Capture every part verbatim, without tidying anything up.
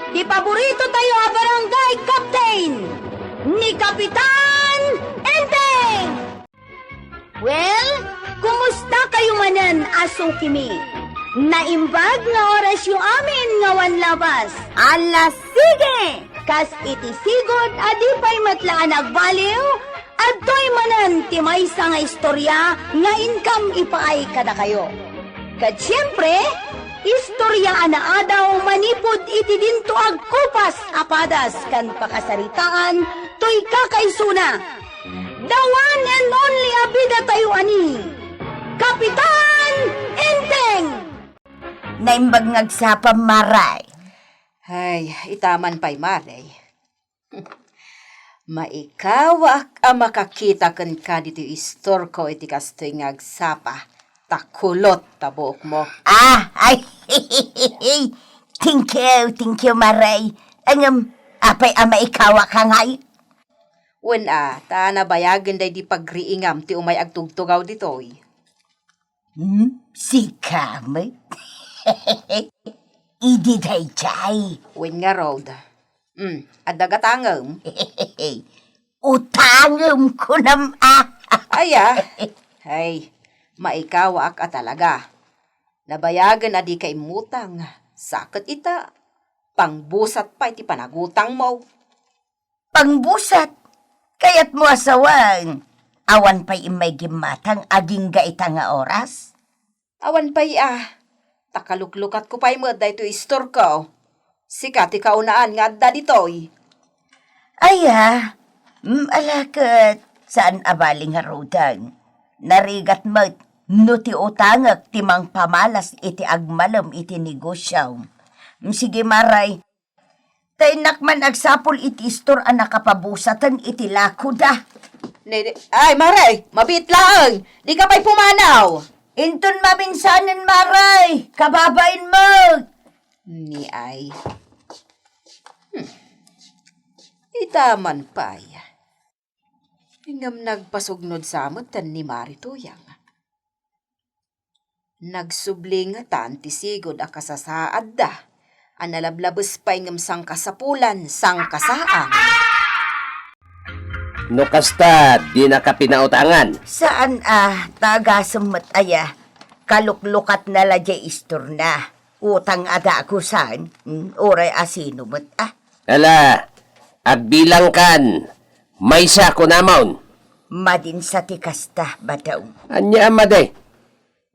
Ti paborito tayo a barangay captain, ni Kapitan Enteng! Well, kumusta kayo manen a sukimi? Naimbag nga orasyo amin nga awan labas. Ala, sige! Kas iti sigud a di pay met la a nagbaliw, adtoy manen ti maysa nga istorya nga inkam ipaay kadakayo. Ket siempre, istorya a naadaw manipud iti dinto agkupas a padas ken pakasaritaan toy kakaisuna. The one and only a bida tayo a ni Kapitan Enteng! Naimbag nga agsapa, Maray. Ay, itaman pay, Maray. Maikawaak a makakita kenka ditoy istorko iti kastoy nga agsapa, ta kulot ta buokmo. Ah, ay, thank you, thank you, Maray. Ngem, apay a maikawaka ngay? Wen a, ta nabayagen daydi pagriingam ti umay agtugtugaw ditoy. Hmm? Sika met? Idi daydiay. Wen ngarud. Hmm, adda gatangem? Utangem kunam a. Aya? Ay, maikawaak a talaga. Nabayagen a dika immutang. Sa ket ita, pangbusat pay ti panagutangmo. Pangbusat, kayatmo a sawen, awan pay immay gimmatang agingga ita nga oras? Awan pay a, ta kaluklukatko pay met daytoy istorko. Sika ti kaunaan nga adda ditoy. Aya, mm, ala ket, saan a bali ngaruden. Narigat met no ti utangek ti mangpamalas iti agmalem iti negosio. Mm, sige, Maray, ta innak man agsapul iti istor a nakapabusaten iti lakoda. Ne, ne, ay, Maray, mabiit laeng. Dika pay pumanaw. Inton maminsanen, Maray, kababain met. Ni ay. Hmm. Ita man pay. Ngem nagpasugnod sa met ni Mari Tuyang. Nagsubli ngatan ti sigud a kasasaadda a nalablabes pay ngem sangkasapulan, sangkasaang. No kasta, dinaka pinautangan? Saan a, ta agasem met aya. Kaluklukatna la diay istorna. Utang a dagusan, hmm, uray a sino met a. Ala, agbilangkan, maysa kunamon. Madin sa ti kasta, Badong. Ania a madi?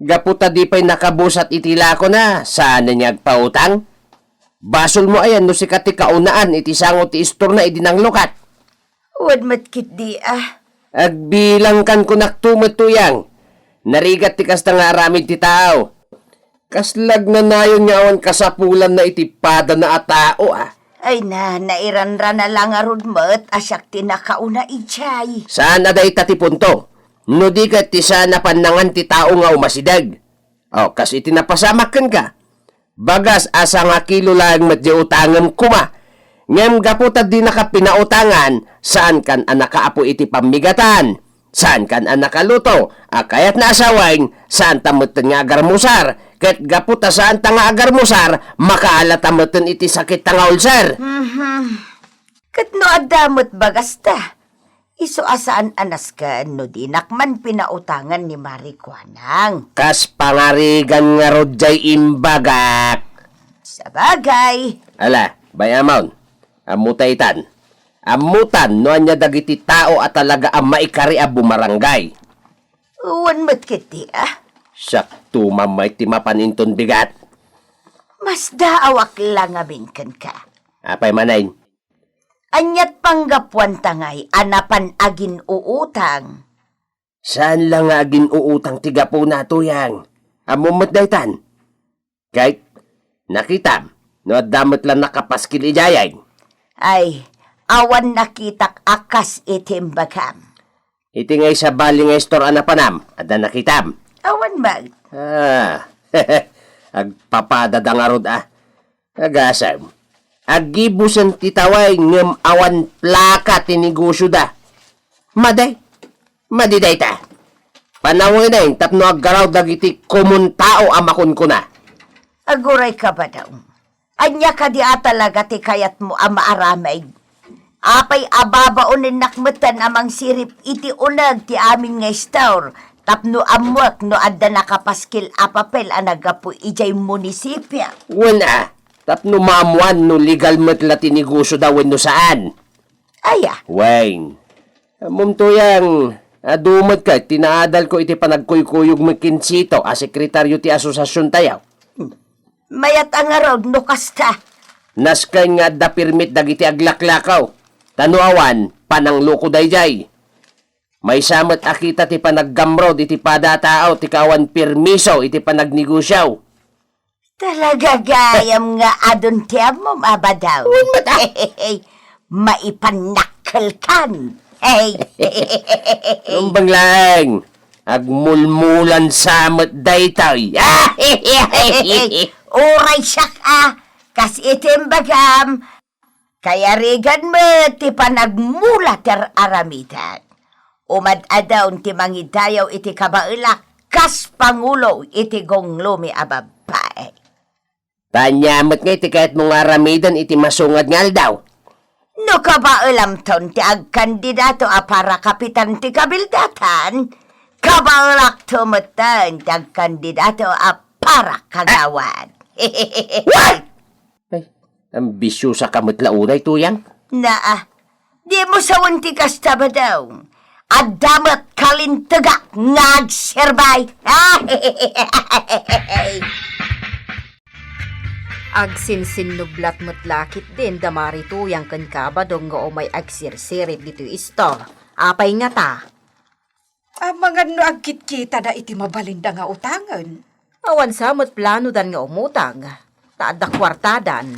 Gapu ta di pay nakabusat iti lakona, saanen nga agpautang? Basolmo ayan no sika ti kaunaan iti sango ti istorna idi nanglukat? Wen met ketdi a. Agbilangkan kunak to met, Tuyang. Narigat ti kasta nga aramid ti tao. Kasla agnanayon nga awan kasapulanna iti padana a tao, a. Ay na, nairanrana la ngarud met a siak ti nakauna idiay. Saan a dayta ti punto. No di ket ti saan a pannangan ti tao nga umasideg. O, kas iti napasamak kenka. Bagas a sangakilo laeng met diay utangem koma. Ngem gapu ta dinaka pinautangan, saankan a nakaapo iti pammigatan. Saankan a nakaluto a kayatna a sawen, saanta metten nga agarmusar. Ket gapu ta saanta nga agarmusar, makaalata metten iti sakitta nga ulser. Mhm. Ket no adda met bagasta, isu a saan a nasken no dinak man pinautangan ni Mari Kuanang. Kas pangarigan ngarud diay imbagak. Sabagay. Ala, bay-amon. Ammota itan. Ammotan no ania dagiti tao a talaga a maikari a bumarangay. Wen met ketdi a. Sakto mamay ti mapan inton bigat. Masdaawak la ngamin kenka. Apay manen? Aniat panggapuanta ngay a napan agin-uutang? Saan la nga agin-uutang ti gapuna, Tuyang. Ammom met daytan. Ket, nakitam, no adda met la nakapaskil idiay. Ay, awan nakitak a kas iti imbagam. Iti nga isabali nga istor a napanam, adda nakitam. Awan met. Ah, agpapadada ngarud a. Agasem, aggibusen ti taway ngem awan plaka ti negosioda. Madi, madi dayta. Panawenen tapno aggaraw dagiti komun tao a makunkuna. Aguray ka, Badong. Ania kadi a talaga ti kayatmo a maaramid? Apay a babaonennak metten a mangsirip iti uneg ti amin nga istor tapno ammoek no adda nakapaskil a papel a naggapu idiay munisipio? Wen a, tapno maammoan no legal met la ti negosioda wenno saan. Aya? Wen, ammom, Tuyang, adu met ket ti naadalko iti panagkuykuyogmi ken Sito a sekretario ti asosasiontayo. Mayat a ngarud no kasta. Nasken nga adda permit dagiti aglaklakaw. Ta no awan, panangloko daydiay. Maysa met a kita ti panaggamrod iti pada a tao ti kaawan permiso iti panagnegosio. Talaga gayam nga adun ti ammom a badaw. Wen met a. Maipannakkelkan. Hey. Rumbeng laeng. Agmulmulan sa met daytoy. Uray siak a, kas iti imbagam, kayarigan met ti panagmula ti ar-aramiden. Umad-adaon ti mangidayaw iti kabaelak kas pangulo iti gunglomi a babbai. Ania met ngay ti kayatmo nga aramiden iti masungad nga aldaw? No kabaelamton ti agkandidato a para kapitan ti kabildatan, kabaelakto metten ti agkandidato a para kagawad. What? Ay, ambisiosa ka met la unay, Tuyang. Naa, dimo sawen ti kasta, badaw. Adda met kalintegak nga agserbay. Agsinsinnublat met la ketdin da Mari Tuyang ken Kabadong nga umay agsirsirip ditoy istor. Apay ngata? Amangan no agkitkitada iti mabalinda nga utangen. Awan sa met planodan nga umutang, ta adda kuartadan.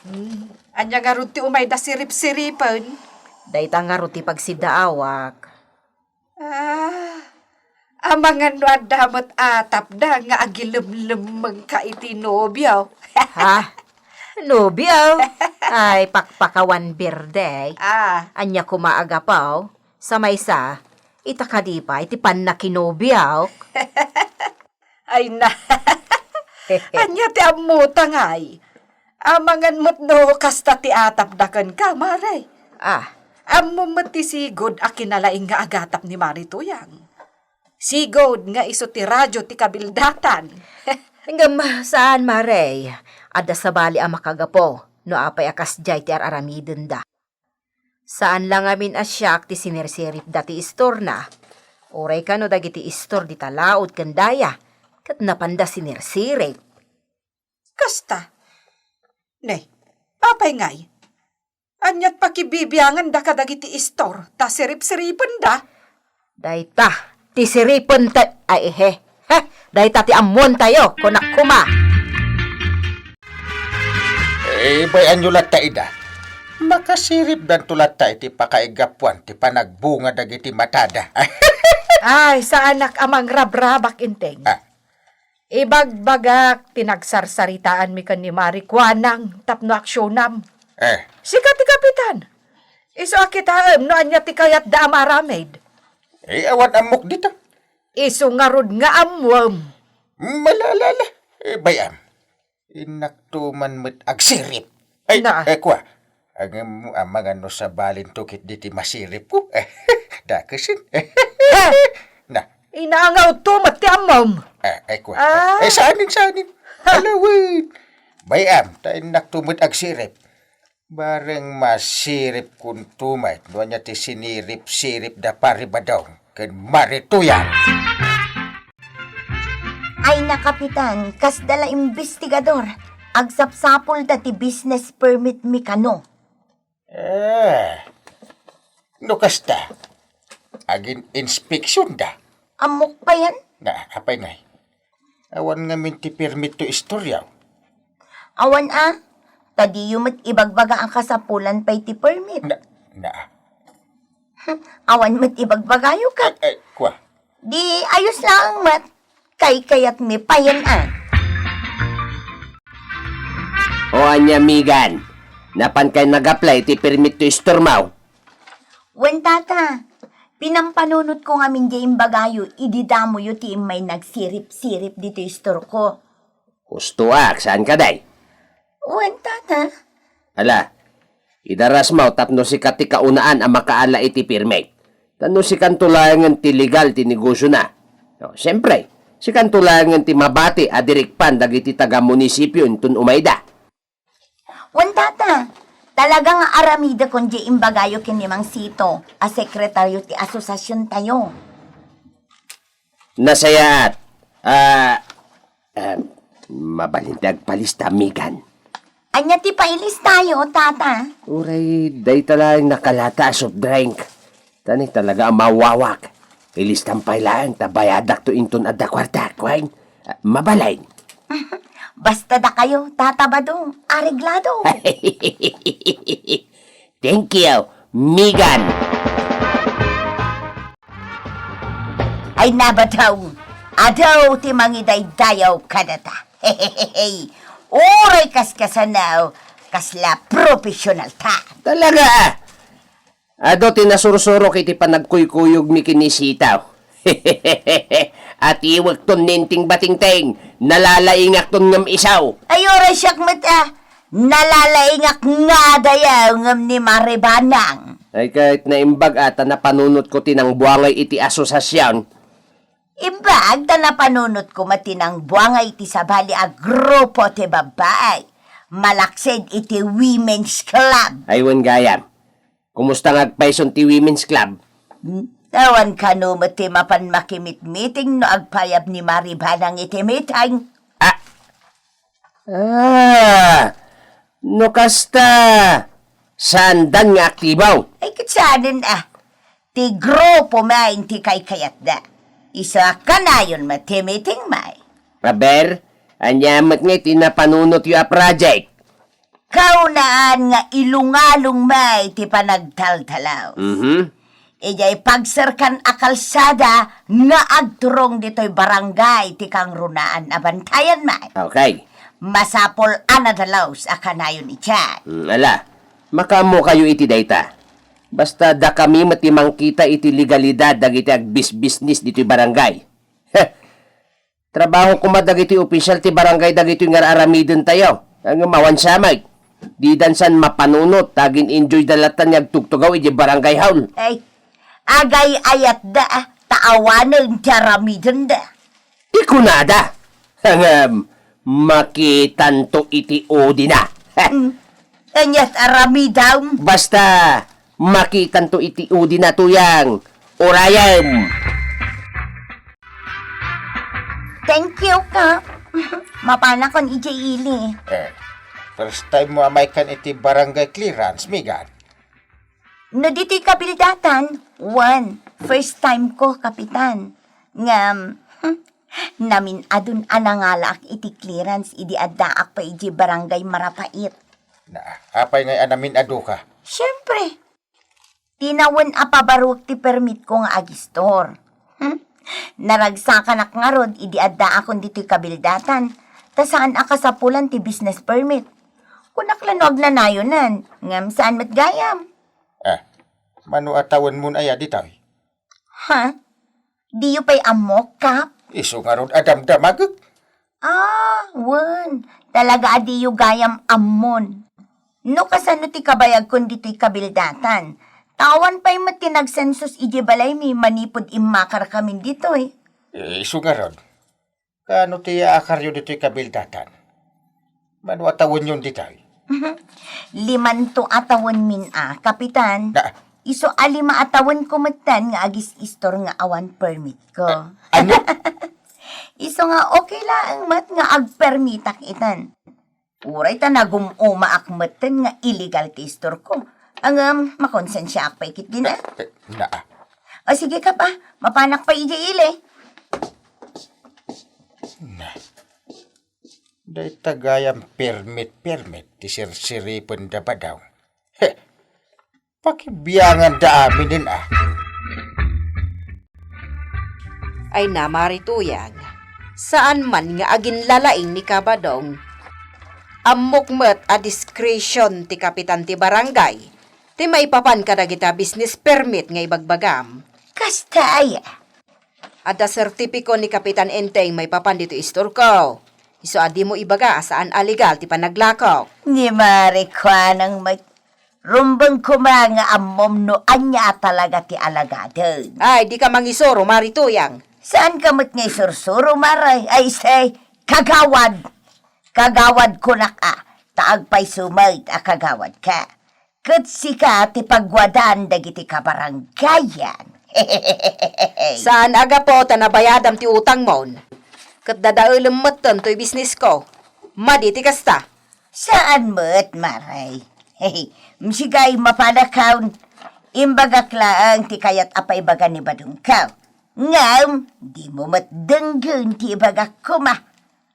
Hmm, ania ngarud ti umayda sirip-siripen? Dayta ngarud ti pagsidaawak. Ah, amangan no adda met atapda nga agilemlemmengka iti nobio. Ha? Nobio? Ay, pakpakawan birthday. Ah. Ania koma a gapu? Sa maysa, ita kadi pay ti pannakinobiok? Ay na. Ania ti ammota ngay? Amangan met no kasta ti atapda kenka, Mare. Ah. Ammom met ti sigud a kinalaing nga agatap ni Mari Tuyang. Sigud nga isu ti radio ti kabildatan. Ngem saan, Mare. Adda sabali a makagapu no apay a kasdiay ti ar-aramidenda. Saan la ngamin a siak ti sinirsiripda ti istorna. Uray kano dagiti istor dita laud ken daya, ket napanda sinirsirip. Kasta? Ne, apay ngay? Aniat pakibibianganda kadagiti istor ta sirip-siripenda? Dayta, ti siripen ta, ay, he, he, dayta ti ammuentayo, kunak koma. Eh, bay-anyo latta ida. Makasiripdanto latta iti pakaigapuan ti panagbunga dagiti matada. Ay, saanak a mangrabrabak, Enteng. Ah. Ibagbagak ti nagsarsaritaanmi ken ni Mari Kuanang tapno aksionam. Eh. Sika ti kapitan. Isu a kitaem no ania ti kayatda a maaramid. Eh, awan ammok dita. Isu ngarud nga ammuem. Malala. Eh, bay-am. Innakto man met agsirip. Ay, na. Eh, kua. Ngem amangan no sabalinto ketdi ti masiripko. Dakesen. Eh. Na. Inaangawto met ti ammom. Eh, eh, kua. Ah. Eh, saanen, saanen. Ha. Alawen. Bay-am, ta innakto met agsirip. Bareng masiripkonto met no ania ti sinirip-siripda Pari Badong ken Mari Tuyang. Ay na, Kapitan, kasda la imbestigador. Agsapsapulda ti business permit mi kano. Eh, no kasta, agin-inspeksionda? Ammok payen? Na, apay ngay? Awan ngamin ti permit to istorya. Awan a, ta diyo met ibagbaga a kasapulan pay ti permit. Na, na. Hmm, awan met ibagbagayo ket. Ay, ay, kua. Di ayos laeng met. Kaykayatmi payen a. O ania, Migan? Napan kay nag-apply ti permit to istormaw? Wen, tata. Pinampanunotko ngamin diay imbagayo idi damoyo ti immay nagsirip-sirip ditoy istorko. Husto ak, saan kadi? Wen, tata. Ala, idarasmo tapno sika ti kaunaan a makaala iti permit. Ta no sikanto laengen ti legal ti negosiona. No, siempre, sikanto laengen ti mabati a dirikpan dagiti taga-munisipio inton umayda. Wen, tata, talaga nga aramidekon diay imbagayo ken ni Mang Sito a sekretario ti asosasiontayo. Nasayaat. Ah, ah, mabalin ti agpalista, Megan. Ania ti pailistayo, tata? Uray, dayta laeng nakalata a soft drink. Tani talaga a mawawak. Ilistam pay laeng ta bayadakto inton adda kuartak, wen? Ah, mabalin. Basta dakayo, Tata Badong, areglado. Thank you, Megan. Ay, nabadaw, adu ti mangidaydayaw kadata. Uray kaskasano, kasla professional ta. Talaga, ah. Adu ti nasursurok iti panagkuykuyogmi ken ni Sito. Atiwekton ni Inting Batingting, nalalaingakton ngem isu. Ay, uray siak met, ah. Nalalaingak nga adayo ngem ni Maribanang. Ay, ket naimbag a ta napanunotko ti nangbuangay iti asosasion. Imbag ta napanunotko met ti nangbuangay iti sabali a grupo ti babbai. Malaksid iti Women's Club. Ay, wen gayam. Kumusta nga agpayson ti Women's Club? Hmm? Awan kano met ti mapan makimitmiting no agpayab ni Maribanang iti meeting. Ah! Ah! No kasta, saandan nga aktibo? Ay, ket saanen, ah. Ti grupo main ti kaykayatda. Isu a kanayon met ti meeting, may. Aber, ania met nga iti napanunotyo a project? Kaunaan nga ilungalong may ti panagtaltalaw. Mhm. Idiay pagserkan a kalsada nga agturong ditoy barangay ti kangrunaan a bantayan, may. Okay. Masapul a nadalus a kanayon idiay. Mm, ala, makaammokayo iti dayta. Basta dakami met ti mangkita iti legalidad dagiti agbisbisnis ditoy barangay. Heh, trabaho koma dagiti opisyal ti barangay dagitoy nga ar-aramidentayo. Ngem awan siak met. Didan saan mapanunot, ta agin-enjoyda latta nga agtugtugaw idiay barangay hall. Ay, agay-ayatda, ta awanen ti aramidenda. Ti kunada, ngem makitanto iti udina. Hmm. Aniat aramidam? Basta, makitanto iti udina, tuyang. Urayem. Thank you, Kap. Mapanakon idiay ili. Eh, first time mo a maikkan iti barangay clearance, Megan? No ditoy kabildatan, wen, first time ko, Kapitan. Ngem, hmm, namin-adun a nangalaak iti clearance idi addaak pay idiay barangay Marapait. Na, apay ngay a namin-aduka? Siempre, tinawen a pabaruek ti permitko nga agistor. Hmm? Naragsakanak ngarud idi addaakon ditoy kabildatan, ta saan a kasapulan ti business permit. Kunak la no agnanayonan, ngem saan met gayam. Ah, mano a tawenmon aya ditoy? Ha? Diyo pay ammo, Kap? Isu ngarud a damdamagek. Ah, wen. Talaga a diyo gayam ammon. No kasano ti kabayagkon ditoy kabildatan? Awan pay met ti nagsensus idiay balaymi manipud immakarkamin ditoy. Eh, isu ngarud. Kaano ti yaakaryo ditoy kabildatan? Mano a tawenyon ditoy? Limanto a tawenmin a, Kapitan. Na- Isu a lima a tawenko metten nga agis-istor nga awan permitko. A-, ano? Isu nga okay laeng met nga agpermitak itan. Uray ta nagum-umaak metten nga illegal ti istorko. Ngem, makonsensiaak pay ketdin, a? Eh, eh, naa. O, sige, Kap, a. Mapanak pay idiay ili. Na. Dayta gayam permit-permit ti sirsiripenda, Badong. He, pakibianganda aminen, a. Ay, na, Mari Tuyang, saan man nga aginlalaing ni Ka Badong. Ammok met a discretion ti kapitan ti barangay ti maipapan kadagita business permit nga ibagbagam. Kasta aya? Adda sertipiko ni Kapitan Enteng maipapan ditoy istorko. Isu a dimo ibaga a saan a legal ti panaglakok. Ni Mare, kuanang met, rumbeng koma nga ammom no ania a talaga ti alagaden. Ay, dika mangisuro, Mare Tuyang. Saanka met nga isursuro, Mare? Ay, say, kagawad. Kagawad kunak a, ta agpayso met a kagawadka. Ket sika ti pagwadan dagiti kabaranggayan. Saan a gapu ta nabayadam ti utangmon. Ket dadaelem metten toy bisnisko. Madi ti kasta. Saan met, Mare. Msigay, mapanakaon. Imbagak laeng ti kayat a paibaga ni Badongko. Ngem, dimo met denggen ti ibagak koma.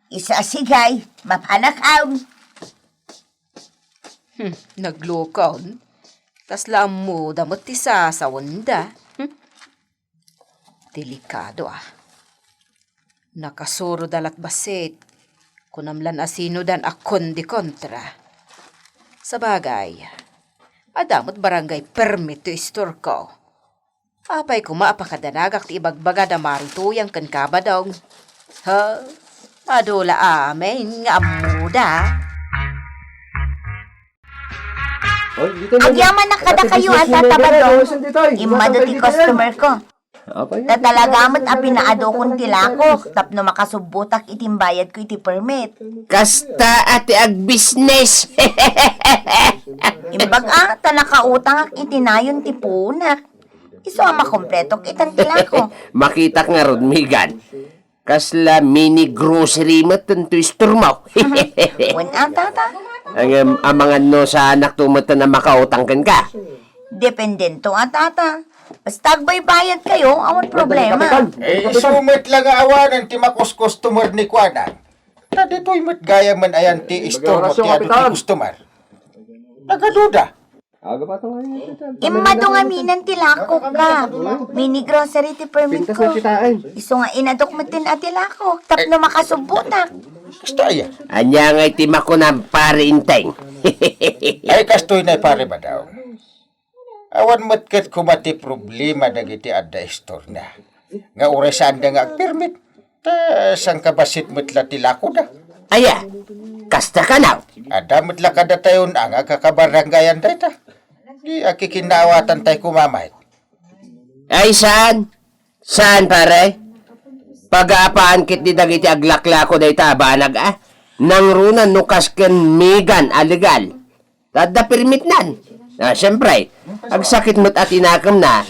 Isu a sigay, mapanakaon. Hmm, naglukon. Kasla ammoda met ti sasawenda. Hmm? Delikado, ah. Nakasuroda lat bassit. Kunam lan a sinodan a kundi kontra. Sabagay, adda met barangay permit ti istorko. Apay koma a pakadanagak ti ibagbaga da Mare Tuyang ken Kabadong? Ha? Adu la amin nga ammoda. Agyamanak kadakayo, Tata Badong. Immadu ti customer ko. Ta talaga met a pinaadukon ti lakok tapno makasubbotak iti imbayadko iti permit. Kasta a ti agbisnes. Imbag a, ta nakautangak iti nayon ti puonak. Isu a makompletok itan ti lako. Makitak ngarud, Megan. Kasla mini grocery met daytoy store mo. Wen a, Tata. Ngem, amangan no saanakto met a makautang kenka. Dependento a, Tata. Basta agbaybayadkayo, awan problema. Eh, isu met la nga awanen ti makus-customer ni kuana. Ta ditoy met gayamen ayan ti store mo ti adu ti customer. Nagaduda. Immadu ngamin ti lakokka. Mini grocery ti permitko. Isu nga inadok metten a ti lakok tapno makasubbotak. Kasta aya. Ania ngay ti makunam, Pare Enteng? Ay, kastoy na, Pare Badong. Awan met ket koma ti problema dagiti adda istorna. Nga uray saanda nga agpermit, ta sangkabassit met la ti lakoda. Aya, kasta kano? Adda met la kadatayon a nga agkakabarangayan dayta. Di akikinnaawatan tay kumamay. Ay, saan? Saan, pare? Pagapaanket di dagiti aglaklako dayta a banag, a? Nangruna no kas ken Megan a legal. Ta adda permitnan. Ah, siyempre, agsakit met a ti nakemna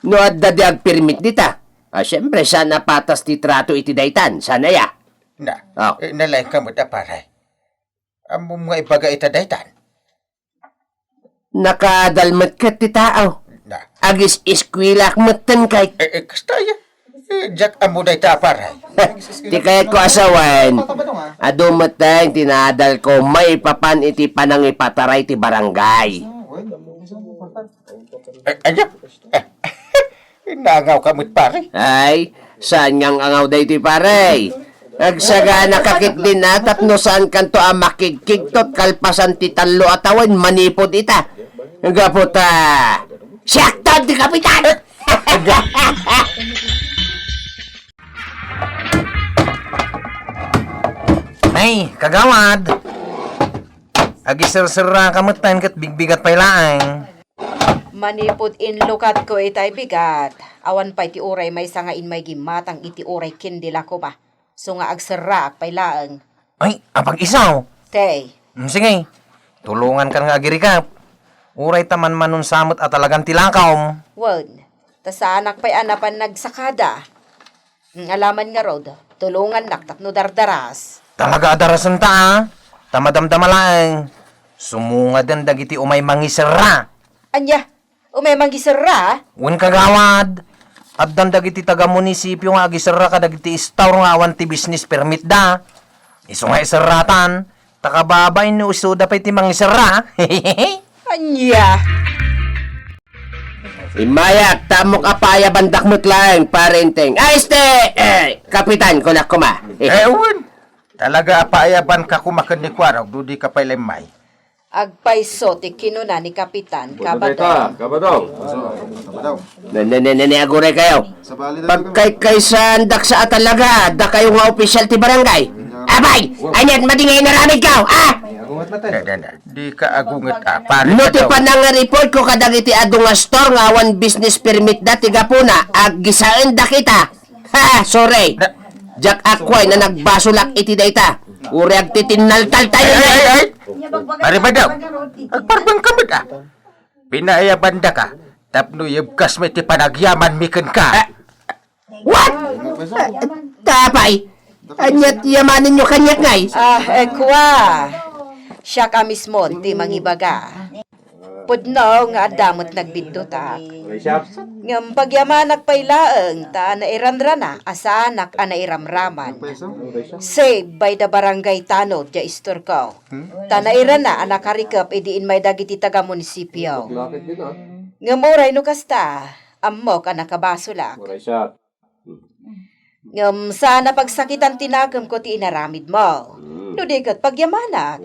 no adda di agpermit dita. Ah, siyempre, saan a patas ti trato iti daytan. Saan aya? Na, Oh. Eh, nalaingka met a pare. Ammom nga ibaga ita daytan? Nakaadal met ket ti tao. Na. Agis-iskuelak metten kay Eh, eh, kasta aya. Eh, diak ammo dayta a pare. Ti kayatko a sawen, adu met dayta ti naadalko maipapan iti panangipataray ti barangay. Eh, ania? Eh, naangawka met, pare? Ay, saan nga ang-angaw daytoy, pare? Agsaganaka ketdin a tapno saankanto a makigkigtot kalpasan ti tallo a tawen manipud ita. Gapu ta, siakton ti kapitan! Ay, kagawad! Agiserserraka metten ket bigbigat pay laeng. Manipud inlukatko itay bigat, awan pay ti uray maysa nga immay gimmatang iti uray ken di lakoma. Isu nga agserraak pay laeng. Ay, apag-isu? Tay. Mm, sige. Tulongankan nga agirikep. Uray ta manmanunsa met a talagan ti lakom. Wen, ta saanak pay a napan nagsakada. Mm, alaman ngarud, tulongannak tapno dardaras. Talaga a darasenta, a? Ta madamdama laeng. Sumungaden dagiti umay mangiserra. Ania? Umay mangiserra? Wen, kagawad. Addan dagiti taga-munisipio nga agiserra kadagiti istor nga awan ti business permit da. Isu nga iserratan, ta kababain no isuda pay ti mangiserra. Ania? Immayak, ta ammok a paayabandak met laeng, Pare Enteng. Ay, este! Eh, Kapitan, kunak koma. Eh, wen. Talaga a paayabanka koma ken ni Kuarog, no dika pay la immay. Agpayso ti kinuna ni Kapitan Kabadong. Kabadong. Kabadong. Ne, ne, ne, ne, ne, aguray kayo. Pagkaykaysaandak sa a talaga, dakayo nga opisyal ti barangay. Apay! Aniat madi nga inaramidko, a? Ay, agunget latta. Da, da, da. Dika agunget, a. Pare, no ti panangreport ko kadagiti adu nga store nga awan business permit da ti gapuna, aggisaenda kita. Ha, sorry. Na- Diak akuay na nagbasolak iti dayta. Uray agtitinnaltal tayo. Ay, ay, ay, ay. Pare, bayaw. Agparbeng kami, a. Pinayabandaka tapno yebkasmi ti panagyamanmi kenka. Ah, what? Apay, aniat yamanenyo kaniak ngay? Ah, eh, kua. Siak a mismo ti mangibaga. Pudno nga adda met nagbiddutak. Ngem pagyamanak pay laeng ta nairanrana a saanak a nairamraman. Saved by the barangay tanod ya istorko. Ta nairanna a nakarikep idi inmay dagiti taga-munisipio. Ngem uray no kasta, ammok a nakabasolak. Ngem saan a pagsakitan ti nakemko ti inaramidmo. No di ket pagyamanak.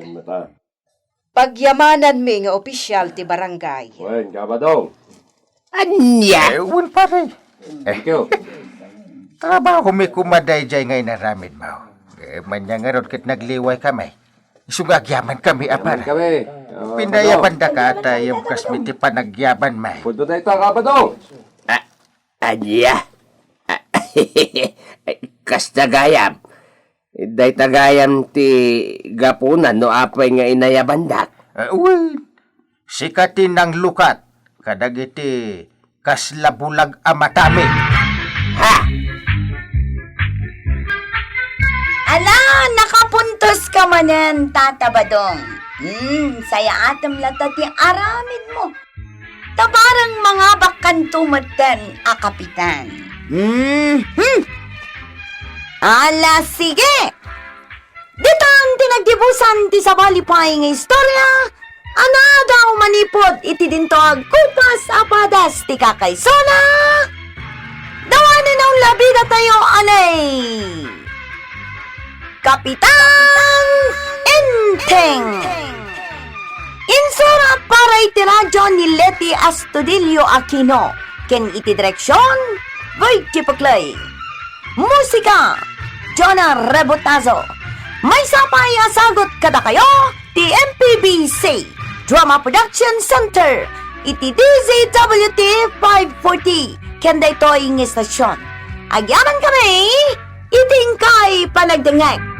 Pagyamananmi nga opisial ti barangay. Wen, Gabadong. Ania? Eh, wen, pare. Thank you. Trabahomi koma daydiay nga inaramidmo. Eh, ania ngarud ket nagliwaykami. Isu nga agyamankami a pare. Agyamankami. Oh, Pinayabandaka ta yebkasmi ti panagyamanmi. Pudno dayta, Gabadong. Ah, ania? Kasta gayam. Dayta gayam ti gapuna no apay nga inayabandak. Eh, wen, sika ti nanglukat kadagiti kasla bulag a matami. Ha? Ala, nakapuntos ka manen, Tata Badong. Hmm, sayaatem latta ti aramidmo. Ta bareng mangabakkanto metten a kapitan. Mhm. Ala, sige! Ditan ti naggibusan ti sabali pay nga istorya a naadaw manipud iti dinto agkupas a padas ti kakaisuna. Dawanen a unlabidatayo anay Kapitan Enteng. Insurat para iti radyo ni Leti Astudillo Aquino ken iti direksion, Virgie Paclay. Musika, Jonah Rebotazo. Maysa pay a sagut kadakayo ti M P B C Drama Production Center iti D Z W T five forty ken daytoy nga estasion. Agyamankami iti inkay panagdengngeg.